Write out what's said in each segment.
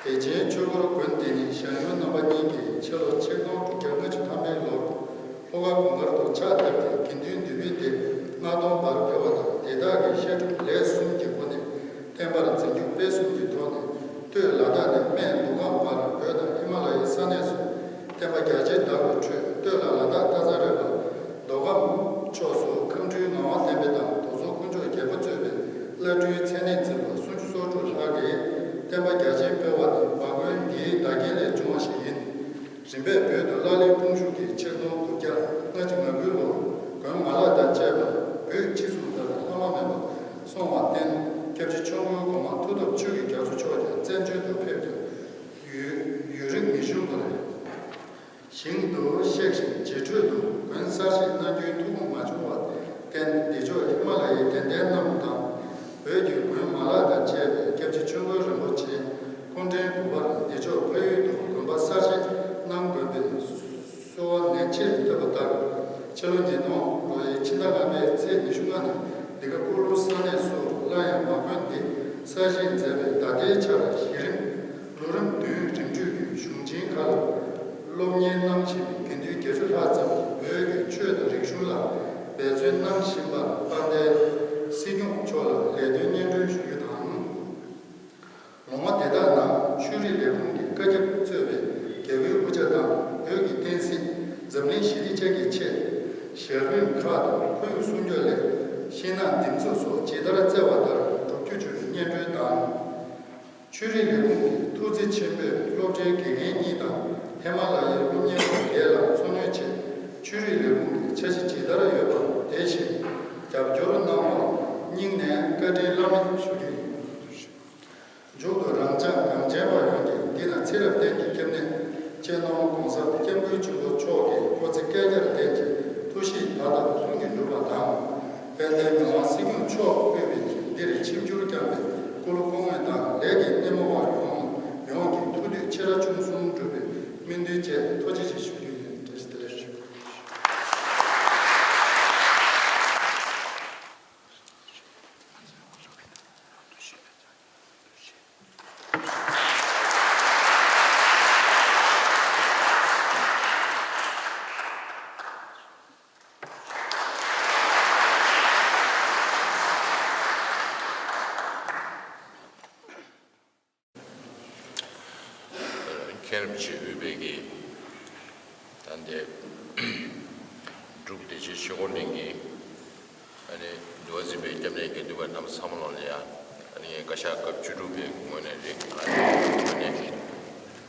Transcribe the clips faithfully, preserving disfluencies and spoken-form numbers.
བདེ་ཆེན་ཆོས་འཁོར་དགོན་འདི་ནི་ཞང་ཞུང་རྣམ་པ་གཉིས་ཀྱིས་ཕྱི་ལོ་ཆིག་སྟོང་དྲུག་བརྒྱ་ལྔ་བཅུ་ཐམ་པའི་ལོར་ལྷོ་ཁ་གུང་དཀར་དུ་ཕྱག་བཏབ་སྟེ། དགེ་འདུན་འདུས་པའི་སྡེ་ལྔ་སྟོང་བར་འཕེལ་བ་དང་། དེ་དག་གི་བཤད་སྒྲུབ་ལས་གསུམ་གྱི་སྒོ་ནས་བསྟན་པར་འཛིན་སྐྱོང་སྤེལ་གསུམ་གྱི་ཐོག་ནས། སྟོད་ལ་དྭགས་ནས་སྨད་མདོ་ཁམས་བར་བོད་དང་ཧི་མ་ལ་ཡའི་ས་གནས་སུ་བསྟན་པ་རྒྱ་ཆེར་དར་བའི་ཁྲོད། སྟོད་ལ་ལ་དྭགས་སྟག་ཚང་རས་པ་མདོ་ཁམས་ཕྱོགས་སུ་ཁམས་སྤྲུལ་ངག་དབང་བསྟན་འཕེལ་དང་རྡོ་རྫོང་དཀོན་མཆོག་རྒྱལ་པོ་གཙོས་པའི་བླ་སྤྲུལ་མཚན་ནས་འཛིན་པ་སུམ་ཅུ་སོ་དྲུག་ལྷག་གིས་བསྟན་པ་རྒྱ་ཆེར་སྤེལ་བ་ནི་བ་དགོན་འདིའི་བདག་རྐྱེན་ལས་བྱུང་བ་ཞིག་ཡིན། རིམ་པས་བོད་དུ་ལྷ་ལས་དཔུང་ཤུགས་ཀྱིས་ཆིག་སྟོང་དགུ་བརྒྱ་ལྔ་བཅུ་ང་དགུའི་ལོར་དགོན་མ་ལག་དང་བཅས་པ་བོད་ཕྱི་སྲུང་དང་ལྷ་མ་མེད་པ་སོང་བར་བརྟེན། སྐྱབས་རྗེ་ཆོས་མགོན་གོང་མ་མཐུ་སྟོབས་ཆོས་ཀྱི་རྒྱ་མཚོ་མཆོག་ཀྱང་བཙན་བྱོལ་དུ་ཕེབས་ཀྱང་ཡུན་ཡུན་རིང་མི་བཞུགས་པར། ཞིང་དུ་གཤེགས་ཤིང་རྗེས་ཁྲོད་དུ་དགོན་གསར་བཞེངས་གནང་རྒྱུའི་ཐུགས་དགོངས་མ་བྱུང་བར་བརྟེན། བདེ་མཆོག་ཧི་མ་ལ་ཡའི་དད་ལྡན་རྣམས་དང་། བོད་ཀྱི་དགོན་མ་ལག་དང་བཅས་པའི་སྐྱབས་རྗེ་ཆོས་མགོན་རིན་པོ་ཆེ་སྐུ་ཕྲེང་དགུ་པར་བདེ་མཆོག་ཕ་ཡུལ་དུ་དགོན་པ་གསར་བཞེངས་གནང་དགོས་པའི་གསོལ་བ་ནན་ཆེར་བཏབ་པ་ལྟར། ཕྱི་ལོ་ཉིས་སྟོང་ལོའི་ཕྱི་ཟླ་ལྔ་པའི་ཚེས་ཉི་ཤུ་ལྔ་ནས་འདི་ག་སྤོ་ལོ་ས་གནས་སུ་སླར་ཡང་མ་དགོན་འདི་གསར་བཞེངས་མཛད་པའི་ད་ལྟའི་ཆར་གཞི་རིམ་ལོ་རིམ་བདུན་རིམ་བགྲོད་ཀྱི་གཞུང་ཆེན་ཁག་ལ་སློབ་གཉེར་གནང་བཞིན་པའི་དགེ་འདུན་བརྒྱད་ཅུ་ལྷག་ཙམ་གྱིས་བོད་ཀྱི་ཆོས་དང་རིག་གཞུང་ལ་འབད་བརྩོན་གནང་བཞིན་པར་དཔལ་ལྡན་སྲིད་སྐྱོང་མཆོག་ལ་ལེགས་སྟོན་སྙན་སྒྲོན་ཞུ་རྒྱུ་དང་། ལོ་ངོ་དེ་དག་ནང་ཆོས་རིག་ལས་ཁུངས་ཀྱི་བཀའ་ཁྱབ་གཙོས་པའི་རྒྱལ་པོའི་སྐུ་ཕྱྭ་དང་བོད་ཀྱི་བསྟན་སྲིད། འཛམ་གླིང་ཞི་བདེ་བཅས་ཀྱི་ཆེད་ཞབས་རིམ་ཁག་དང་ཁོར་ཡུག་སྲུང་སྐྱོབ་སླད་ཤིང་ནགས་འདེབས་འཛུགས་སོགས་ཇི་ལྟར་བསྩལ་བ་ལྟར་བསྒྲུབ་རྒྱུ་བཅས་ཀྱི་སྙན་སྒྲོན་དང་། ཆོས་རིག་ལས་ཁུངས་ཀྱིས་ཐུགས་བརྩེ་ཆེན་པོས་སློབ་གྲྭའི་དགེ་རྒན་གཉིས་དང་ཧི་མ་ལ་ཡའི་སློབ་གཉེར་བ་བརྒྱད་ལ་འཚོ་སྣོན་ཆེད་ཆོས་རིག་ལས་ཁུངས་ཀྱི་འཆར་གཞི་ཇི་ལྟར་ཡོད་པ་དེ་བཞིན་རྒྱབ་སྐྱོར་གནང་བར་སྙིང་ནས་བཀའ་དྲིན་བླ་མེད་ཞུ་རྒྱུ་ཡིན། མཇུག་ཏུ་རང་ཅག་གངས་ཅན་པ་ཡོངས་ཀྱི་འདི་ན་ཚེ་རབས་གཏན་གྱི་སྐྱབས་གནས་སྤྱི་ནོར་༸གོང་ས་༸སྐྱབས་མགོན་ཆེན་པོ་མཆོག་གི་སྐུ་ཚེ་བསྐལ་བརྒྱར་བརྟན་ཅིང་ཐུགས་བཞེད་མཐའ་དག་ལྷུན་གྱིས་འགྲུབ་པ་དང་། དཔལ་ལྡན་མི་དབང་སྲིད་སྐྱོང་མཆོག་དབུས་པའི་འདིར་ཆིབས་བསྒྱུར་བསྐྱངས་པའི་སྐུ་ལུས་སྐུ་ངོ་དང་ལས་ཀྱི་སྣེ་མོ་བ་ཡོངས་ཡོངས་ཀྱི་ཐུགས་འདོད་ཆེ་ཕྲ་ཆུང་གསུམ་འགྲུབ་པའི་སྨོན་འདུན་བཅས་ཐུགས་རྗེ་ཆེ་ཞུ་རྒྱུ་ཡིན། བཀྲ་ཤིས་བདེ་ལེགས་ཞུ། མཁན་རིན་པོ་ཆེ་དབུས་པའི་གི་ད་ལྟའི་འབྲུག་བདེ་ཆེན་ཆོས་འཁོར་གླིང་གི་ཨ་ནི་འདུལ་བ་འཛིན་པའི་སྐྱབས་གནས་དགེ་འདུན་པ་རྣམས་ཚང་མ་ལོག་ལ་ཡ། ཨ་ནི་ངས་བཀའ་ཤག་སྐབས་བཅུ་དྲུག་པའི་ངོས་ནས་རེད། ང་རང་ངོས་ནས་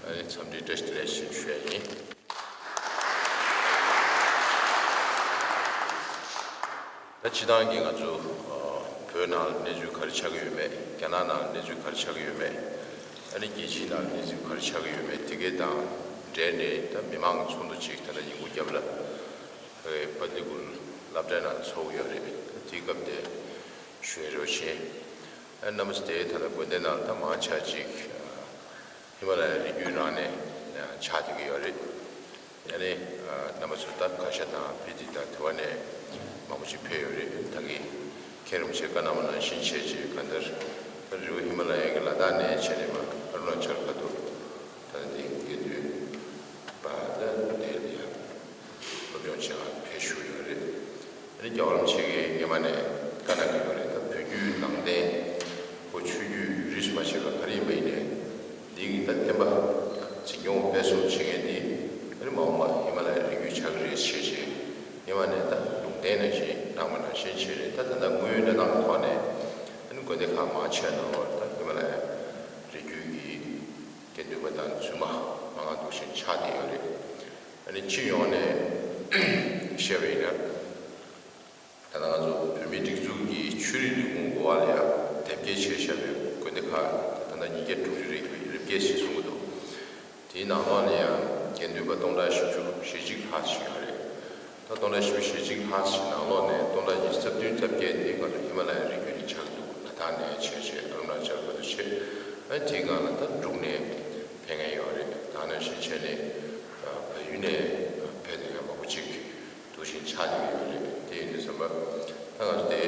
ཨ་ནི་འཚམས་འདྲི་བཀྲ་ཤིས་བདེ་ལེགས་ཞེས་ཞུ་ཡ་ཡིན། ད་སྤྱི་བཏང་གི་ང་ཚོ་བོད་ནང་གནས་ཚུལ་ག་རེ་ཆགས་ཀྱི་ཡོད་མེད། རྒྱ་ནག་ནང་གནས་ཚུལ་ག་རེ་ཆགས་ཀྱི་ཡོད་མེད། ཨ་ནི་རྒྱལ་སྤྱིའི་ནང་གནས་ཚུལ་ག་རེ་ཆགས་ཀྱི་ཡོད་མེད། དེ་གའི་དང་འབྲེལ་ནས་ད་མི་མང་ཚོགས་འདུ་ཅིག་ད་ལྟ་ཉིན་གུང་རྒྱབ་ལ་ཕ་ལི་གུར་སློབ་གྲྭའི་ནང་ཚོགས་ཡོད་རེད། ད་དེའི་སྐབས་དེ་ཞུ་ཡ་རོགས་བྱེད། ཨ་རྣམ་པ་ཚོ་དེ་ད་ལྟ་དགོན་སྡེ་ནང་ད་མང་ཆ་ཅིག་ཧི་མ་ལ་ཡའི་རི་རྒྱུད་རང་ནས་ཆགས་བསྡད་ཀྱི་ཡོད་རེད། ཡ་ནི་རྣམ་པ་ཚོ་ད་གར་ཞ་དང་ཕི་ཏི་དང་དེ་བ་ནས་མང་པོ་ཅིག་ཕེབས་ཡོད་རེད། ད་གི་མཁན་རིན་པོ་ཆེ་བཀའ་གནང་བ་ནང་བཞིན་བྱས་རྗེས་གང་ལྟར་ད་རི་བོ་ཧི་མ་ལ་ཡའི་གི་ལ་དྭགས་ནས་བྱས་ནས་མར་ཨ་རུ་ན་ཅལ་ཁ་ཐུག་ད་འདི་དགེ་འདུན་པ་ད་འདི་ལ་ཡ་སློབ་སྦྱོང་བྱེད་ག་ཕེབས་བཞུགས་ཡོད་རེད། ཨ་ནི་རྒྱལ་བ་རིན་པོ་ཆེ་གིས་སྔོན་མ་ནས་བཀའ་གནང་གི་ཡོད་རེད། ད་བོད་བརྒྱུད་ནང་བསྟན་ཁོ་ཆོས་བརྒྱུད་རིས་སུ་མ་ཆད་པ་ག་རེ་ཡིན་པ་ཡིན་ནའི་འདི་གི་ད་བསྟན་པ་འཛིན་སྐྱོང་སྤེལ་གསུམ་བྱེད་མཁན་འདི་ཨ་ནི་མ་འོངས་པ་ཧི་མ་ལ་ཡའི་རི་རྒྱུད་ཆགས་ཀྱི་རེད་ཞེས་བྱས། སྔོན་མ་ནས་ད་ལུང་བསྟན་ནང་བཞིན་གནང་བ་ནང་བཞིན་བྱས་རེད། ད་ད་ལྟ་དངོས་ཡོད་གནས་སྟངས་ཐོག་ནས་ཨ་ནི་དགོན་སྡེ་ཁག་མང་ཆེ་ནང་ལོགས་ད་ཧི་མ་ལ་ཡའི་རི་རྒྱུད་ཀྱི་དགེ་འདུན་པ་དང་བཙུན་མ་མང་བ་འདུ་བཞིན་ཆགས་བསྡད་ཡོད་རེད། ཨ་ནི་སྤྱི་ཡོངས་ནས་བཤད་པ་ཡིན་ན། ད་ལྟ་ང་ཚོ་བོད་མིའི་སྒྲིག་འཛུགས་ཀྱི་ཆོས་རིག་ལས་ཁུངས་འགོ་བ་ལ་ཡང་དེབ་སྐྱེལ་བྱས་བཞག་པའི་དགོན་སྡེ་ཁག་ད་ལྟ་ཉིས་བརྒྱ་དྲུག་ཅུ་རེ་རེ་བརྒལ་ཞེས་གསུང་གི་འདུག་དེའི་ནང་ལོགས་ནས་ཡང་དགེ་འདུན་པ་སྟོང་ཕྲག་བཞི་བཅུ་ཞེ་གཅིག་ལྷག་ཅིག་ཡོད་རེད། ད་སྟོང་ཕྲག་བཞི་བཅུ་ཞེ་གཅིག་ལྷག་ཅིག་ནང་ལོགས་ནས་སྟོང་ཕྲག་ཉི་ཤུ་རྩ་བདུན་རྩ་བརྒྱད་འདི་ང་ཚོ་ཧི་མ་ལ་ཡའི་རི་རྒྱུད་ནས་ཆགས་འདུག་ལ་དྭགས་ནས་བྱས་བྱས་ཨ་རུ་ན་ཅལ་བར་དུ་བྱས། ཨ་ནི་དེའི་སྒང་ལ་ད་འབྲུག་ནས་ཕེབས་མཁན་ཡོད་རེད། ད་ནང་བཞིན་བྱས་ནས་བལ་ཡུལ་ནས་ཕེབས་མཁན་མང་པོ་ཅིག་འདུ་བཞིན་ཆགས་བསྡད་ཀྱི་ཡོད་རེད། དེ་ཡིན་དུས་ཙམ་པ་ད་ང་ཚོ་དེ་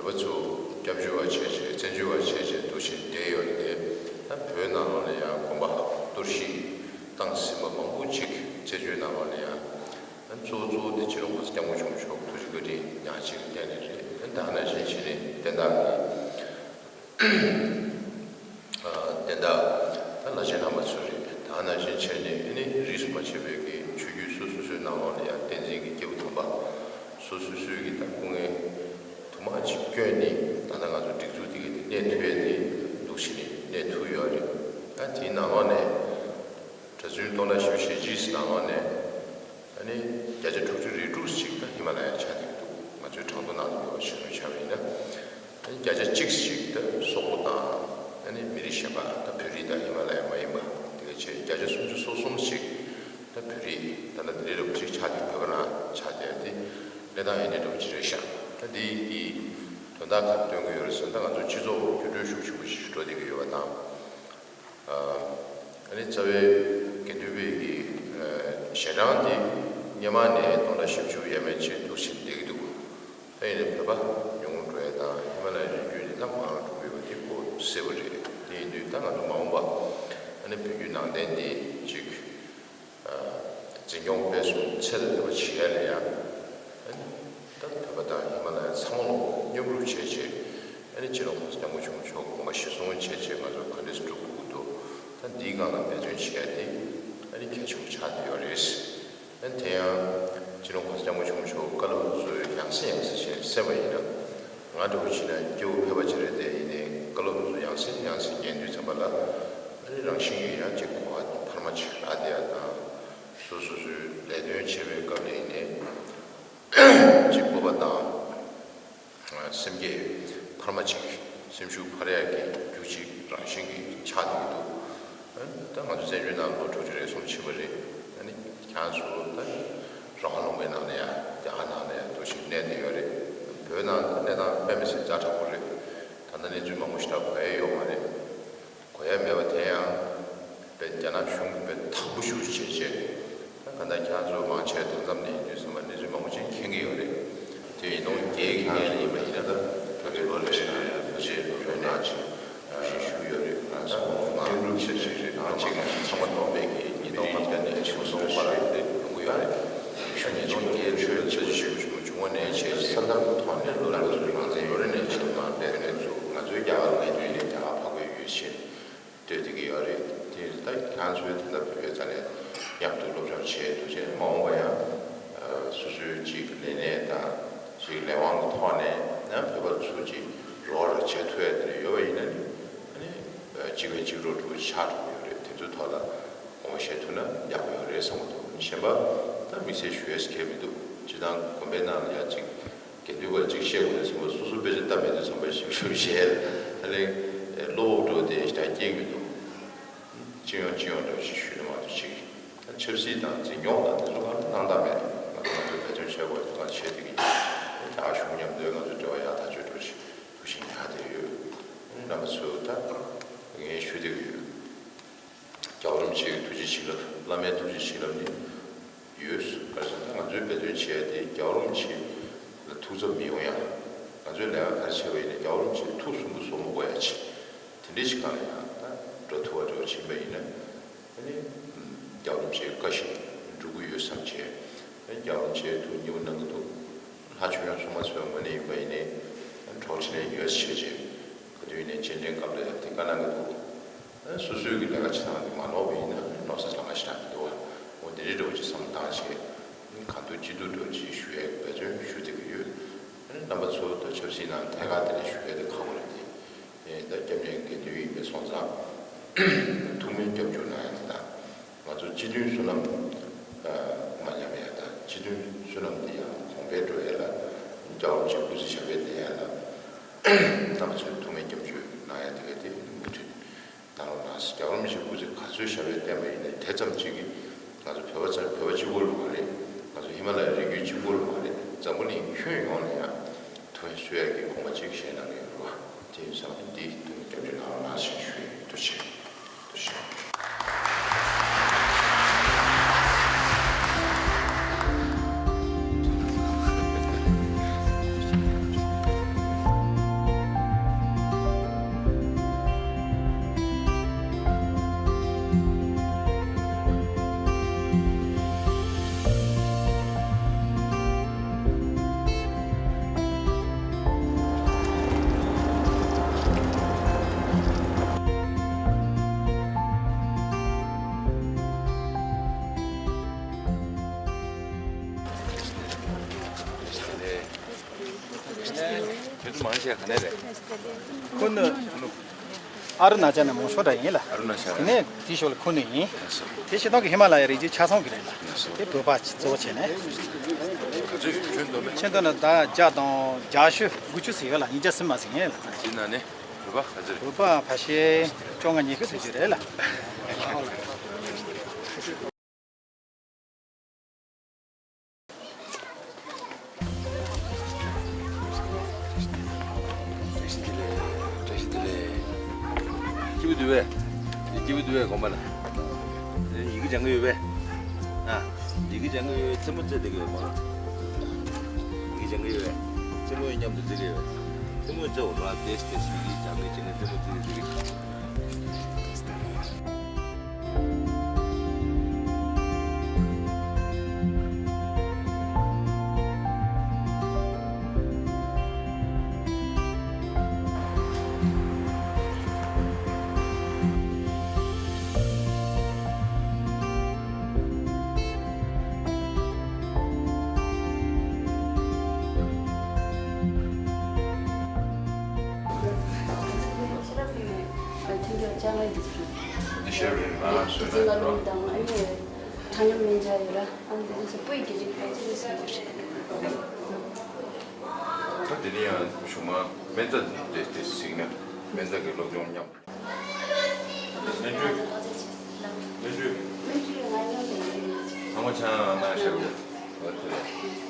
བོད་པ་ཚོ་སྐྱབས་བཅོལ་བ་བྱས་བྱས་བཙན་བྱོལ་བ་བྱས་བྱས་འདུ་བཞིན་བསྡད་ཡོད་རེད། དེ་ད་བོད་ནང་ལོགས་ལ་ཡང་སྒོ་ བཏང་ཟིན་པ་མང་པོ་ཅིག་རྩད་གཅོད་གནང་བ་ལ་ཡང་། གཙོ་བོ་གཙོ་བོ་དེ་སྤྱི་ནོར་གོང་ས་སྐྱབས་མགོན་ཆེན་པོ་མཆོག་ཐུགས་རྗེ་བཀའ་དྲིན་ཉག་གཅིག་གི་བརྟེན་ནས་རེད། ད་ནང་བཞིན་བྱས་ནས་བསྟན་བདག་གི་བསྟན་བདག་ད་བླ་ཆེན་རྣམ་པ་ཚོ་རེད། ད་ནང་བཞིན་བྱས་ནས་ཨ་ནི་རིས་སུ་མ་ཆད་པའི་གི་ཆོས་བརྒྱུད་སོ་སོ་སོའི་ནང་ལོགས་ལ་ཡང་བསྟན་འཛིན་གྱི་སྐྱེས་བུ་དམ་པ་སོ་སོ་སོའི་གི་ད་སྐུ་ངལ་དུ་མ་ཅིག་བསྐྱོན་ནས་ད་ལྟ་ང་ཚོ་སྒྲིག་འཛུགས་འདི་ག་དེ་གནས་ཐུབ་ཡས་དེ་འདུག་བྱས་ནས་གནས་ཐུབ་ཡོད་རེད། ད་དེའི་ནང་ལོགས་ནས་གྲྭ་བཙུན་སྟོང་ཕྲག་བཞི་བཅུ་ཞེ་གཅིག་ནང་ལོགས་ནས་ཨ་ནི་བརྒྱ་ཆ་དྲུག་ཅུ་རེ་དྲུག་ཅིག་ད་ཧི་མ་ལ་ཡ་ཆགས་ཀྱི་འདུག་ང་ཚོའི་གྲངས་ཐོ་ནང་དུ་ཡོད་པ་ཞིག་ཆ་བཞག་པ་ཡིན་ན། ཨ་ནི་བརྒྱ་ཆ་གཅིག་ཅིག་ད་སོག་པོ་དང་ཨ་ནི་མི་རིགས་གཞན་པ་ད་བོད་རིགས་དང་ཧི་མ་ལ་ཡ་མ་ཡིན་པ་དེ་ག་བྱས། བརྒྱ་ཆ་སུམ་ཅུ་སོ་གསུམ་ཅིག་ད་བོད་རིགས་ད་ལྟ་འདི་འདྲའི་རབ་ཅིག་ཆགས་ཏེ་བོད་པ་རང་ཆགས་བསྡད་དེ་གནས་སྟངས་ཡིན་འདྲ་འདྲ་བོ་ཅིག་རེད་ཤག་ད་འདི་འདི་དོན་དག་ག་རེ་སྟོན་གྱི་ཡོད་རེད་ཟེར་ན། ད་ང་ཚོ་སྤྱི་ཚོགས་འགྱུར་འགྲོས་ཤུགས་ཆེན་པོ་ཞིག་འགྲོ་བསྡད་ཀྱི་ཡོད་པ་དང་། ཨ་ནི་རྩ་བའི་དགེ་འདུན་པའི་གི་ཞལ་གྲངས་འདི་སྔོན་མ་ནས་སྟོང་ཕྲག་བཞི་བཅུ་ཡས་མས་ཅིག་འདུག་ཕྱིན་བསྡད་ཀྱི་འདུག་ད་ཡིན་ནའི་བོད་པ་ཉུང་ངུ་འགྲོ་ཡས་དང་ཧི་མ་ལ་ཡའི་རི་རྒྱུད་འདི་ད་མང་རུ་འགྲོ་གི་ཡོད་པ་འདི་གོ་གསལ་པོ་རེད། དེ་ཡིན་དུས་ད་ང་ཚོ་མ་འོངས་པ་ཨ་ནི་བོད་བརྒྱུད་ནང་བསྟན་འདི་ཅིག་འཛིན་སྐྱོང་སྤེལ་གསུམ་ཚད་ལ་ཕེབས་པ་བྱེད་ཡ་ལ་ཡང་། ཨ་ནི་ད་བོད་པ་དང་ཧི་མ་ལ་ཡ་ཚང་མ་ལོག་མཉམ་རུབ་བྱས་རྗེས། ཨ་ནི་སྤྱི་ནོར་གོང་ས་སྐྱབས་མགོན་ཆེན་པོ་མཆོག་དགོངས་པ་གཞིར་བཟུང་བྱས་རྗེས་ང་ཚོ་ག་འདྲས་སྒྲུབ་དགོས་ཀྱི་འདུག་ད་འདིའི་སྒང་ལ་འབད་བརྩོན་བྱེད་ཡ་དེ་ཨ་ནི་གལ་ཆེན་པོ་ཆགས་བསྡད་ཡོད་རེད། ཨ་ནི་དེ་ཡང་སྤྱི་ནོར་གོང་ས་སྐྱབས་མགོན་ཆེན་པོ་མཆོག་བཀའ་སློབ་ཚོ་ཡང་སེ་ཡང་སེ་བྱས་གསན་པ་ཡིན་ན། ང་འདྲ་བོ་བྱས་ན་སྐྱེ་བོ་ཕལ་པ་ཅིག་རེད། དེ་ཡིན་ནའི་བཀའ་སློབ་ཚོ་ཡང་སེ་ཡང་སེ་ཉན་དུས་ཙམ་པ་ལ་ཨ་ནི་རང་བཞིན་གྱིས་ཡང་ཅིག་གོ་བ་འཕར་མ་ཅིག་རག་བསྡད་ཡ་དང་། སོ་སོ་སོའི་ལས་དོན་བྱེད་པའི་སྐབས་ལ་ཡིན་ནའི་ཅིག་སྤོབས་པ་དང་སེམས་བསྐྱེད་འཕར་མ་ཅིག་སེམས་ཤུགས་འཕར་ཡག་གི་རྒྱུ་ཅིག་རང་བཞིན་གྱིས་ཆགས་བསྡད་ཀྱི་འདུག་ད་ང་ཚོ་བཙན་བྱོལ་ནང་ལོ་དྲུག་ཅུ་རེ་གསུམ་ཕྱིན་པ་རེད། ཨ་ནི་ཁྱེད་ཚོ་ད་རང་དབང་ལུང་པའི་ནང་ལ་ཡ་རྒྱ་གར་ནང་ལ་ཡ་འདུག་ཅིག་གནས་བསྡད་ཡོད་རེད། བོད་ནང་གནས་སྟངས་དཔེ་མི་སྲིད་ཛ་དྲག་པོ་རེད། ད་ལྟ་གནས་ཚུལ་མང་པོ་ཞེ་དྲག་གོ་ཡ་ཡོད་མ་རེད། གོ་ཡ་མེད་པ་དེ་ཡང་དཔེ་རྒྱ་ནག་གཞུང་གིས་དཔེ་དག་པོ་ཞེ་པོ་བྱས་རྗེས། ད་ག་ད་ཁྱེད་ཚོ་མང་ཆེ་མཐའ་མཚམས་ནས་ཡིན་དུས་ཙམ་པ་གནས་ཚུལ་མང་པོ་ཅིག་མཁྱེན་གྱི་ཡོད་རེད། དེ་ཡིན་ནོ་རྒྱའི་གི་ངོས་ནས་ཡིན་པ་ཡིན་ན། ད་ད་ལྟའི་ལོ་ལེགས་ཤིག་ནང་ཡང་བོད་ཆས་ལོ་རེ་ནང་ཅིག་ཞུ་ཞུ་ཡོད་རེད། ང་ཚོ་མཉམ་རུབ་བྱས་བྱས་རེད། ནང་གཅིག་ནས་ཚང་མ་སྟོང་པའི་གི་ཉིས་སྟོང་ལྔ་བརྒྱ་ནས་ཆིག་སྟོང་བར་ལ་དེ་ཡོང་གི་ཡོད་རེད། ཤུགས་ཉིས་སྟོང་བརྒྱད་ཅུ་ལ་ཆེ་ཆེ་ཞུ་ཞུ་བྱུང་བ་ནས་བྱས་རྗེས་ས་མཐར་ཐོག་ནས་ལོ་ལ་ང་ཚོའི་ནང་ཚན་ཡོད་རེད་ནས་ཆེ་མང་བསྡད་ནས་ཚུགས། ང་ཚོའི་རྒྱ་གར་ལ་ཡོད་དུས་ནས་རྒྱ་གར་ཕ་གིར་ཡོད་ཕྱིན་ལྟོས་བསྡད་ཀྱི་ཡོད་རེད། དེ་ད་ང་ཚོའི་ད་ལྟ་བོད་པའི་རྩ་ནས་མཉམ་དུ་སློབ་སྦྱོང་བྱས་འདུག་བྱས་མ་འོངས་པ་ཡང་སོ་སོའི་ཅིག་ལས་གནས་དང་ཅིག་ལས་དབང་གི་ཐོག་ནས་ཡང་བོད་པ་ཚོ་ཅིག་རོགས་རམ་བྱེད་ཐུབ་ཡ་དེ་འདྲ་ཡོད་པ་ཡིན་ན་ནི་ཨ་ནི་གཅིག་ཕན་གཅིག་གྲོགས་འདྲ་བོ་ཆགས་འགྲོ་གི་ཡོད་རེད། དེ་ཚོའི་ཐོག་ལ་དགོངས་པ་བཞེས་ཐུབ་ན་ཡག་པོ་ཡོད་རེད་བསམ་གྱི་འདུག་གཞན་པ་ད་དམིགས་བསལ་ཞུ་ཡས་གལ་མི་འདུག་སྤྱིར་བཏང་དགོན་པའི་ནང་ལ་ཡ་ཅིག་དགེ་འདུན་པ་ཅིག་བཤད་དགོས་དུས་ཙམ་པ་སོ་སོ་དཔེ་ཆ་ལྟ་མེད་དུས་ཙམ་པ་ཞིབ་ཞིབ་བཤད། ད་ལན་བློ་བབ་འགྲོ་དེ་ཞེ་དྲག་སྐྱེ་གི་མི་འདུག་སྤྱི་ཡོངས་སྤྱི་ཡོངས་འདྲ་བོ་ཞིག་ཞུས་ན་མ་གཏོགས་ཅིག་ད་ཆབ་སྲིད་དང་འཛིན་སྐྱོང་དང་དེ་ཚོ་གང་ལ་སྣང་དག་མེད། ང་ཚོ་ང་ཚོས་འབད་བརྩོན་བྱེད་དགོས་ང་བྱེད་བསྡད་ཀྱི་ཡིན། རྒྱ་གཞུང་མཉམ་དུ་ང་ཚོ་འབྲེལ་བ་ཡག་ཐག་ཆོད་འགྲོ་ཞིག་ཐུགས་བཞེས་ཉག་བསྡད་ཡོད། རྣམ་པ་ཚོ་ད་ངས་ཞུ་བསྡད་ཀྱི་ཡོད། རྒྱལ་བ་རིན་པོ་ཆེའི་ཐུགས་རྗེ་བྱིན་རླབས། བླ་མའི་ཐུགས་རྗེ་བྱིན་རླབས་ནི་ཡོད། ག་རེ་ཟེར་ན་ང་ཚོའི་འབད་བརྩོན་བྱས་ཏེ་རྒྱལ་བ་རིན་པོ་ཆེ་ལ་ཐུགས་འཚབ་མི་ཡོང་ཡ། ང་ཚོའི་ལས་ཀ་ག་རེ་བྱས་པ་ཡིན་ན་རྒྱལ་བ་རིན་པོ་ཆེའི་ཐུགས་སུན་པོ་བཟོ་མ་དགོས་ཡ་ཆེད། དེ་འདྲའི་ཞིག་སྒང་ལ་ཡང་ད་འགྲོ་ཐུབ་པ་འདྲ་བོ་ཕྱིན་པ་ཡིན་ན། ཨ་ནི་རྒྱལ་བ་རིན་པོ་ཆེའི་བཀའ་བཞིན་འགྲུབ་ཀྱི་ཡོད་བསམ་བྱས། ཨ་ནི་རྒྱལ་བ་རིན་པོ་ཆེའི་ཐུགས་མཉེས་པོ་གནང་གི་འདུག་ལྷ་ཆོས་སྐྱོང་སྲུང་མ་ཚོའི་ངོས་ནས་ཡིན་པ་ཡིན་ནའི་ཨ་ནི་གྲོགས་ཁྲིད་ནས་ཡོད་ཟེར་བྱས། ག་དུས་ཡིན་ནའི་རྗེས་དྲན་སྐབས་ལ་ཡང་དེ་བཀའ་གནང་གི་འདུག་ཨ་ནི་སོ་སོའི་གི་ལས་ཀ་བྱེད་སྟངས་དེ་མ་ནོར་བ་ཡིན་ན་ནོར་ས་ལྷག་མ་ཞེ་དྲག་མི་འདུག་བ། འོ་དེ་འདྲའི་འདྲ་བོ་ཅིག་བསམ་བློ་བཏང་བྱས། ཨ་ནི་གང་ཐུབ་ཅི་ཐུབ་འདྲ་བོ་ཅིག་ཞུ་ཡའི་འབད་བརྩོན་ཞུ་བསྡད་ཀྱི་ཡོད། ཨ་ནི་རྣམ་པ་ཚོ་ད་ཆབ་སྲིད་ནང་ཐད་ཀར་དེ་འདྲ་ཞུ་ཡ་དེ་ཁག་པོ་རེད་དེ། ཨེ་ད་སྐྱབས་གནས་དགེ་འདུན་ཡིན་པའི་སོང་ཙང་། ཐུགས་སྨོན་སྐྱབས་འཇུག་གནང་ཡ་དེ་དང་། ང་ཚོ་སྤྱི་མཐུན་བསོད་ནམས་མ་ཉམས་ཡ་དང་སྤྱི་མཐུན་བསོད་ནམས་དེ་ཡང་གོང་འཕེལ་འགྲོ་ཡ་ལ་རྒྱལ་བ་རིན་པོ་ཆེའི་སྐུ་ཚེ་ཞབས་པད་བརྟན་ཡ་ལ་རྣམ་པ་ཚོས་ཐུགས་སྨོན་སྐྱབས་འཇུག་གནང་ཡ་དེ་ག་དེ་མུ་མཐུད་གནང་རོགས་གནང་། རྒྱལ་བ་རིན་པོ་ཆེའི་སྐུ་ཚེ་ག་ཚོད་ཞབས་པད་བརྟན་པ་ཡིན་ནའི་དེ་ཙམ་གཅིག་གིས་ང་ཚོ་བོད་པ་ཚོ་བོད་པ་གཅིག་པོ་ལ་མ་རེད། ང་ཚོ་ཧི་མ་ལ་ཡའི་རི་རྒྱུད་གཅིག་པོ་ལ་མ་རེད། འཛམ་བུ་གླིང་ཁྱོན་ཡོངས་ལ་ཡང་ཐུགས་སྨོན་གསོ་ཡ་གི་དགོངས་པ་གཅིག་བཞེས་གནང་གི་ཡོད་རེད་བ། དེ་ཡིན་ཙང་འདི་ཐུགས་སྨོན་སྐྱབས་འཇུག་གནང་རོགས་གནང་ཞེས་ཞུ་ཡི། ཐུགས་རྗེ་ཆེ། ཐུགས་རྗེ་ཆེ། མང་ཆེ་ག་ནས་རེད། ཁུ་ནུ། ཨ་རུ་ན་ཅལ་ནས་མང་ཤོས་འདྲ་ཡིན་ལ། ཨ་རུ་ན་ཅལ། དེ་ནས་དེའི་ཞོར་ལ་ཁུ་ནུ་ཡིན། དེ་ཕྱི་ནང་གི་ཧི་མ་ལ་ཡའི་རི་རྒྱུད་ཆ་ཚང་གི་རེད་ལ། དེ་བོད་པ་གཙོ་བོ་བྱས་ནས། ག་ཚོད་ཁྱོན་བསྡོམས་པས། ཁྱོན་བསྡོམས་ན་ཟླ་བརྒྱ་དང་བརྒྱད་ཅུ་དགུ་བཅུ་ཟིན་ཡོད་ལ། ཉིས་བརྒྱ་ཟིན་མ་ཟིན་ཡིན་ལ། དེའི་ནང་ནས་བོད་པ་ག་ཚོད་རེད། བོད་པ་ཕལ་ཆེར་བཅོ་ལྔ་ཉི་ཤུ་ཟིན་རྒྱུ་རེད་ལ། བཀྲ་ཤིས་བདེ་ལེགས། བཀྲ་ཤིས་བདེ་ལེགས། སྐྱིད་པོ་འདུག་པས། སྐྱིད་པོ་འདུག་པས་དགོན་པ་ལ། ཡི་གེ་སྦྱང་གི་ཡོད་པས། ཨ། ཡི་གེ་སྦྱང་གི་ཡོད་པས། རྩེད་མོ་རྩེ་བསྡད་ཀྱི་ཡོད་མ་རེད། ཡི་གེ་སྦྱང་གི་ཡོད་པས། རྩེད་མོ་མཉམ་དུ་རྩེ་གི་ཡོད་པས། རྩེད་མོ་རྩེ་འོ་ར་ཏེས་ཏེས་ཡི་གེ་སྦྱང་གི་བྱས་ནས་རྩེད་མོ་རྩེ་གི་རྩེ་གི། མཐུན་འགྱུར་ཅང་ལ་ཡིན་ཟེར། འདི་ཤེས་རེད། ཨ་སོས་ན་རྩིས་ཀ་རོ། ལུང་དང་ཨ་ནི་ཁྲ་ཉམས་སྨན་ཆ་ཡོད་ར། ཨ་ནི་འདི་ཚོ་སྤུས་ཀྱི་རིགས་ཕལ་ཆེར་བཟོ་དགོས་རེད། ད་འདི་ནི་ཡང་གཞུག་མ་སྨན་རྩྭ་དེ་དེ་གཟིགས་ན་སྨན་རྩྭ་གི་སློབ་སྦྱོང་མཉམ། སྨན་བཅོས། སྨན་བཅོས། སྨན་བཅོས་ང་མཉམ་དུ་ཡིན། ཚང་མ་ཆང་གནང་ཤག་རེད། འོ་དེ་རེད།